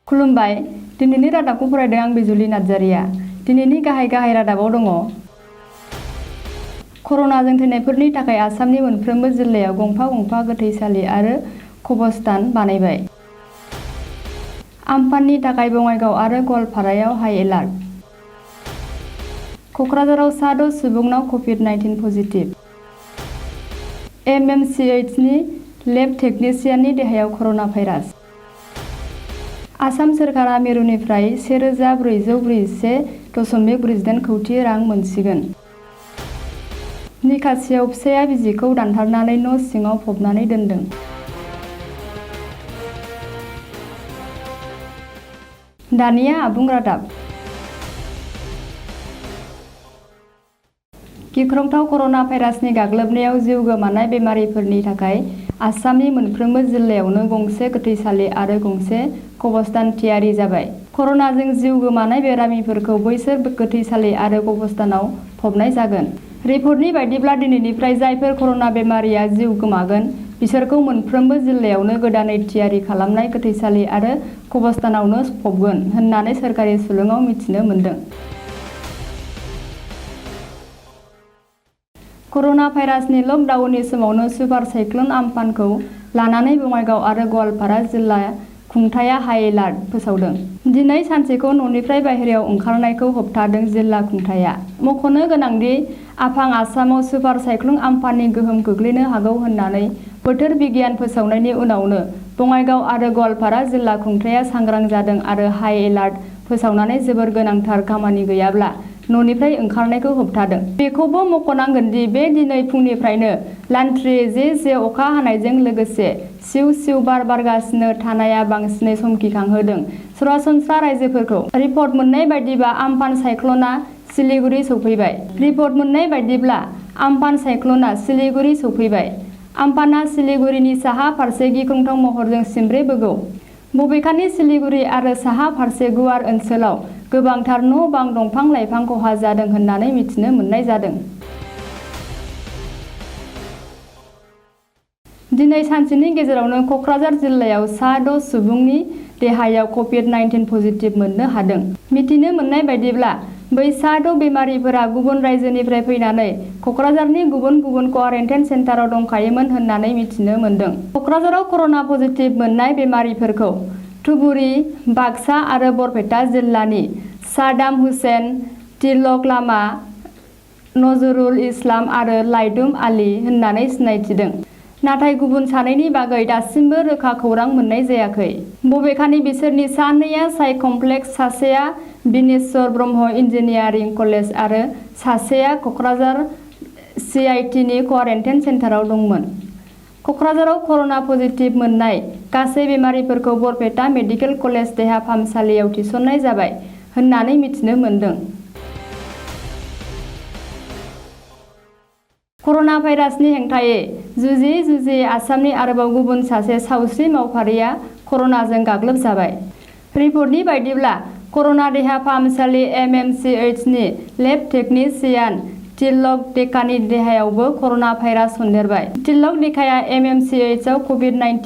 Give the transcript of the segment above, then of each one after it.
खुलुमबाय दिनैनि रादाबखौ फरायदों आं बिजुलि नार्जारिया। दिनैनि गाहाय रादाबाव दङ कर'नाजों थैनायफोरनि थाखाय आसामनि मोनफ्रोमबो जिल्लायाव गंफा गोथैसालि आरो कब्रस्तान बानायबाय। आमफाननि थाखाय बङाइगाव आरो गवालपारायाव हाई एलार्ट। क'क्राझाराव सा 6 सुबुंनाव कभिड-19 पजिटिभ। एमएमसीएइचनि लेब टेकनिशियाननि देहायाव कर'ना भाइरास। आसाम सोरखारा मिरुनिफ्राय 1,441.48 कौटि रां मोनसिगोन। निकासियाव फिसाया बिजिखौ दानथारनानै न' सिङाव फबनानै दोनदों। दानिया आबुं रादाब। गिख्रंथाव कर'ना भाइरासनि गाग्लोबनायाव जिउ गोमानाय बेमारिफोरनि थाखाय आसामनि मोनफ्रोमबो जिल्लायावनो गंसे गोथैसालि आरो गंसे कब्रस्तान थियारि जाबाय। कर'नाजों जिउ गोमानाय बेरामिफोरखौ बैसोर गोथैसालि आरो कब्रस्तानाव फबनाय जागोन। रिपर्टनि बायदिब्ला दिनैनिफ्राय जायफोर कर'ना बेमारिया जिउ गोमागोन बिसोरखौ मोनफ्रोमबो जिल्लायावनो गोदानै थियारि खालामनाय गोथैसालि आरो कब्रस्तानावनो फबगोन होननानै सोरखारि सुलुङाव मिथिनो मोन्दों। कर'ना भाइरासनि लकडाउननि समावनो सुपार साइक्ल'न आम्फानखौ लानानै बङाइगाव आरो गवालपारा जिल्ला खुंथायआ हाई एलार्ट फोसावदों। दिनै सानसेखौ न'निफ्राय बाहेरायाव ओंखारनायखौ होबथादों जिल्ला खुंथायआ। मख'नो गोनांदि आफां आसामाव सुपार साइक्ल'न आम्फाननि गोहोम खोख्लैनो हागौ होननानै बोथोर बिगियान फोसावनायनि उनावनो बङाइगाव आरो गवालपारा जिल्ला खुंथायआ सांग्रां जादों आरो हाई एलार्ट फोसावनानै जोबोर गोनांथार खामानि गैयाब्ला न'निफ्राय ओंखारनायखौ होबथादों। बेखौबो मख'नांगोन दि बे दिनै फुंनिफ्रायनो लान्थ्रि जे अखा हानायजों लोगोसे सिउ सिउ बार बारगासिनो थानाया बांसिनै समखिखांहोदों सरासनस्रा राइजोफोरखौ। रिपर्ट मोननाय बायदिब्ला आम्फान साइक्ल'ना सिलिगुरि सौफैबाय। रिपर्ट मोननाय बायदिब्ला आम्फान साइक्ल'ना सिलिगुरि सौफैबाय। आम्फाना सिलिगुरिनि साहा फारसे गिख्रंथाव महरजों सिमब्रेबोगौ। बबेखानि सिलिगुरि आरो साहा फारसे गुवार ओनसोलाव गोबांथार न' बां दंफां लाइफां खहा जादों होननानै मिथिनो मोननाय जादों। दिनै सानसेनि गेजेरावनो क'क्राझार जिल्लायाव सा 6 सुबुंनि देहायाव कभिड-19 पजिटिभ मोननो हादों। मिथिनो मोननाय बायदिब्ला बै सा 6 बेमारिफोरा गुबुन रायजोनिफ्राय फैनानै क'क्राझारनि गुबुन क्वारेन्टाइन सेन्टाराव दंखायोमोन होननानै मिथिनो मोन्दों। क'क्राझाराव कर'ना पजिटिभ मोननाय बेमारिफोरखौ धुबुरी, बाक्सा आरो बरपेटा जिल्लानि सादाम हुसेन, तिलक लामा, नजरुल इस्लाम आरो लाइदुम आली होननानै सिनायथिदों। नाथाय गुबुन सानैनि बागै दासिमबो रोखा खौरां मोननाय जायाखै। बबेखानि बिसोरनि सानैया साइ कमप्लेक्स, सासेया बिनेश्वर ब्रह्म इन्जिनियारिं कलेज आरो सासेया क'क्राझार CITनि क्वारेन्टाइन सेन्टाराव दंमोन। क'क्राझाराव कर'ना पजिटिभ मोननाय गासै बेमारिफोरखौ बरपेटा मेडिकेल कलेज देहा फाहामसालियाव थिसननाय जाबाय होननानै मिथिनो मोन्दों। कर'ना भाइरासनि हेंथायै जुजियै आसामनि आरोबाव गुबुन सासे सावस्रि मावफारिया कर'नाजों गाग्लोबजाबाय। रिपर्टनि बायदिब्ला कर'ना देहा फाहामसालि MMCHनि लेब टेकनिशियान तिलक डेकानि देहायावबो कर'ना भाइरास सन्देरबाय। तिलक डेकाया MMCHआव कभिड-19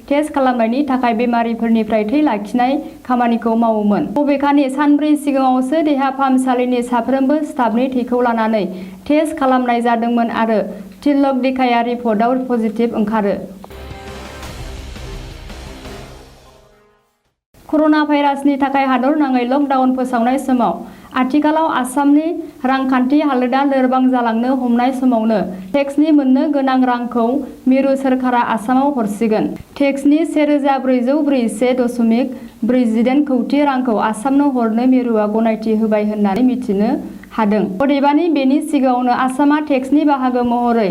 टेस्ट खालामनायनि थाखाय बेमारिफोरनिफ्राय थै लाखिनाय खामानिखौ मावोमोन। बबेखानि सानब्रै सिगाङावसो देहा फाहामसालिनि साफ्रोमबो स्टाफनि थैखौ लानानै टेस्ट खालामनाय जादोंमोन आरो तिलक डेकाया रिपर्टआव पजिटिभ ओंखारो। कर'ना भाइरासनि थाखाय हादरनाङै लकडाउन फोसावनाय समाव आथिखालाव आसामनि रांखान्थि हालोदा लोरबां जालांनो हमनाय समावनो टेक्सनि मोननो गोनां रांखौ मिरु सोरखारा आसामाव हरसिगोन। टेक्सनि 1,441.48 कौटि रांखौ आसामनो हरनो मिरुआ गनायथि होबाय होननानै मिथिनो हादों। अदेबानि बेनि सिगाङावनो आसामा टेक्सनि बाहागो महरै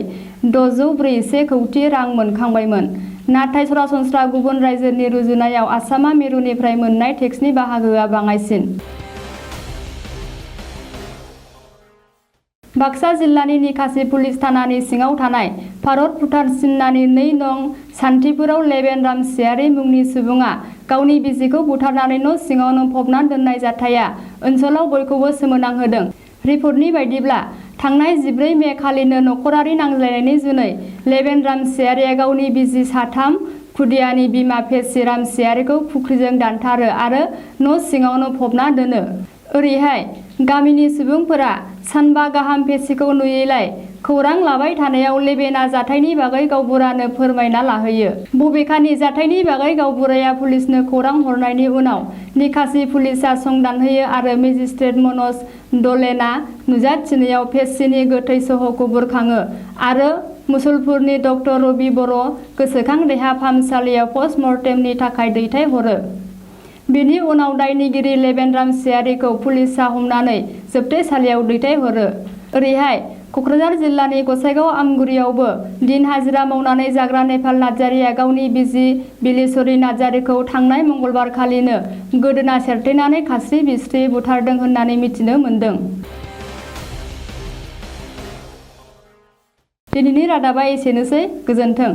641 कौटि रां मोनखांबायमोन। नाथाय सरासनस्रा गुबुन रायजोनि रुजुनायाव आसामा मिरुनिफ्राय मोननाय टेक्सनि बाहागोआ बाङाइसिन। बाक्सा जिल्लानि निकासि पुलिस थानानि सिङाव थानाय भारत-भुटान सिमनानि 2 नं सान्थिपुराव लेबेन रामसियारि मुंनि सुबुङा गावनि बिसिखौ बुथारनानै न' सिङावनो फबना दोननाय जाथाया ओनसोलाव बयखौबो सोमोनांहोदों। रिपर्टनि बायदिब्ला थांनाय 14 मे खालिनो नखरारि नांज्लायनायनि जुनै लेबेन रामसियारिया गावनि बिसि साथाम खुदियानि बिमा फेसि रामसियारिखौ फुख्रिजों दानथारो आरो न' सिङावनो फबना दोनो। ओरैहाय गामिनि सुबुंफोरा सानबा गाहाम फेसिखौ नुयैलाय खौरां लाबाय थानायाव लेबेना जाथायनि बागै गावबुरानो फोरमायना लाहोयो। बबेखानि जाथायनि बागै गावबुराया पुलिसनो खौरां हरनायनि उनाव निखासि पुलिसा संदानहोयो आरो मेजिस्ट्रेट मनज दलेना नुजाथिनायाव फेसिनि गोथै सह'खौ बुरखाङो आरो मुसलपुरनि डक्टर रबि बर' गोसोखां देहा फाहामसालियाव पस्टमर्टेमनि थाखाय दैथायहरो। बेनि उनाव दायनिगिरि लेबेन रामसियारिखौ पुलिसा हमनानै जोबथेसालियाव दैथायहरो। ओरैहाय क'क्राझार जिल्लानि गसाइगाव आमगुरियावबो दिन हाजिरा मावनानै जाग्रा नेपाल नार्जारिया गावनि बिसि बिलेश्वरी नार्जारिखौ थांनाय मंगलबार खालिनो गोदोना सेरथेनानै खास्रि बिस्रि बुथारदों होननानै मिथिनो मोन्दों। दिनैनि रादाबा एसेनोसै, गोजोन्थों।